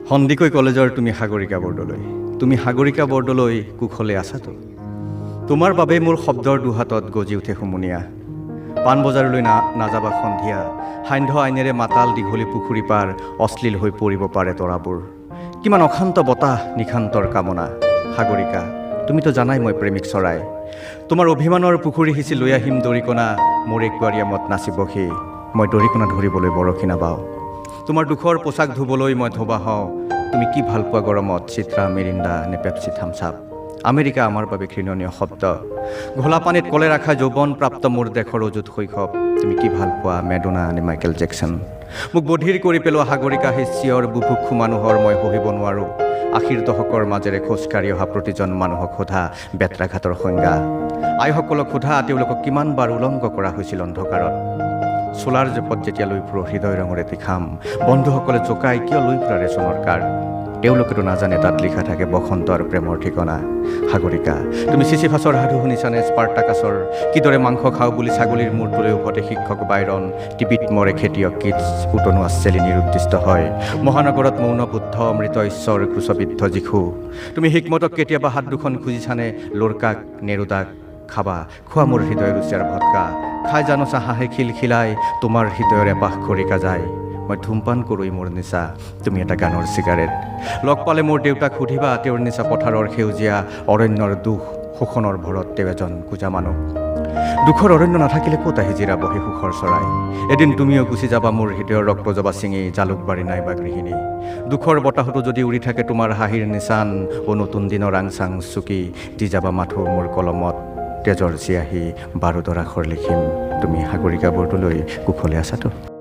সন্দিকৈ কলেজৰ তুমি সাগৰিকা বৰদলৈ, তুমি সাগৰিকা বৰদলৈ, কুশলে আছাতো? তোমাৰ বাবেই মোৰ শব্দৰ দুহাতত গজি উঠে হুমুনিয়া। পাণবজাৰলৈ নাযাবা সন্ধিয়া। সান্ধ্য আইনেৰে মাতাল দীঘলী পুখুৰী পাৰ, অশ্লীল হৈ পৰিব পাৰে তৰাবোৰ। কিমান অশান্ত বতাহ, নিশান্তৰ কামনা। সাগৰিকা, তুমিতো জানাই মই প্ৰেমিক চৰাই। তোমাৰ অভিমানৰ পুখুৰী সিঁচি লৈ আহিম দৰিকণা। মোৰ একুৱাৰিয়ামত নাচিব সি। মই দৰিকণা ধৰিবলৈ বৰশী নাবাওঁ। তোমাৰ দুখৰ পোচাক ধুবলৈ মই ধোবা হওঁ। তুমি কি ভাল পোৱা গৰমত, চিত্ৰা, মিৰিণ্ডা নে পেপচি, থামছাপ? আমেৰিকা আমাৰ বাবে ঘৃণনীয় শব্দ। ঘোলা পানীত কলে ৰাখা যৌৱন প্ৰাপ্ত মোৰ দেশৰ অযুত শৈশৱ। তুমি কি ভাল পোৱা, মেডোনা নে মাইকেল জেকচন? মোক বধিৰ কৰি পেলোৱা সাগৰিকা, সেই চিঞৰ বুভুক্ষু মানুহৰ মই সহিব নোৱাৰোঁ। 80ৰ দশকৰ মাজেৰে খোজকাঢ়ি অহা প্ৰতিজন মানুহক সোধা বেত্ৰাঘাতৰ সংজ্ঞা। আইসকলক সোধা, তেওঁলোকক কিমানবাৰ উলংগ কৰা হৈছিল অন্ধকাৰত। চোলাৰ জেপত যেতিয়া লৈ ফুৰোঁ হৃদয় ৰঙৰ এটি খাম, বন্ধুসকলে জোকাই, কিয় লৈ ফুৰা ৰেচনৰ কাৰ্ড? তেওঁলোকেতো নাজানে তাত লিখা থাকে বসন্ত আৰু প্ৰেমৰ ঠিকনা। সাগৰিকা, তুমি চিচিফাছৰ সাধু শুনিছানে স্পাৰ্টাকাছৰ? কিদৰে মাংস খাওঁ বুলি ছাগলীৰ মূৰটোলৈ উভতে শিক্ষক বাইৰন? টিবিত মৰে খেতিয়ক কিটছ, উতনুৱা চেলি নিৰুদ্দিষ্ট হয়। মহানগৰত মৌন বুদ্ধ, মৃত ঈশ্বৰ, ক্ৰুচবিদ্ধ যীশু। তুমি হিকমতক কেতিয়াবা হাত দুখন খুজিছানে? লোৰকাক, নেৰুদাক? খাবা, খোৱা মোৰ হৃদয়ৰ ৰুচিয়াৰ ভটকা। খাই জানোচা হাঁহে খিলখিলাই তোমাৰ হৃদয়ৰ এপাহ খৰিকা যায়। মই ধূমপান কৰোঁ, মোৰ নিচা, তুমি এটা গানৰ চিগাৰেট। লগ পালে মোৰ দেউতাক সুধিবা, তেওঁৰ নিচা পথাৰৰ সেউজীয়া অৰণ্যৰ দুখ। শোষণৰ ভৰত তেওঁ এজন কুজা মানুহ। দুখৰ অৰণ্য নাথাকিলে ক'ত আহি জিৰাব সেই সুখৰ চৰাই? এদিন তুমিও গুচি যাবা মোৰ হৃদয়ৰ ৰক্ত জবা ছিঙি, জালুকবাৰী নাইবা গৃহিণী। দুখৰ বতাহতো যদি উৰি থাকে তোমাৰ হাঁহিৰ নিচান, অ' নতুন দিনৰ আংচাং চুকি দি যাবা মাথো মোৰ কলমত তেজৰ চিয়াহী, বাৰুদৰ আখৰ লিখিম। তুমি সাগৰিকা বৰদলৈ, কুশলে আছাতো?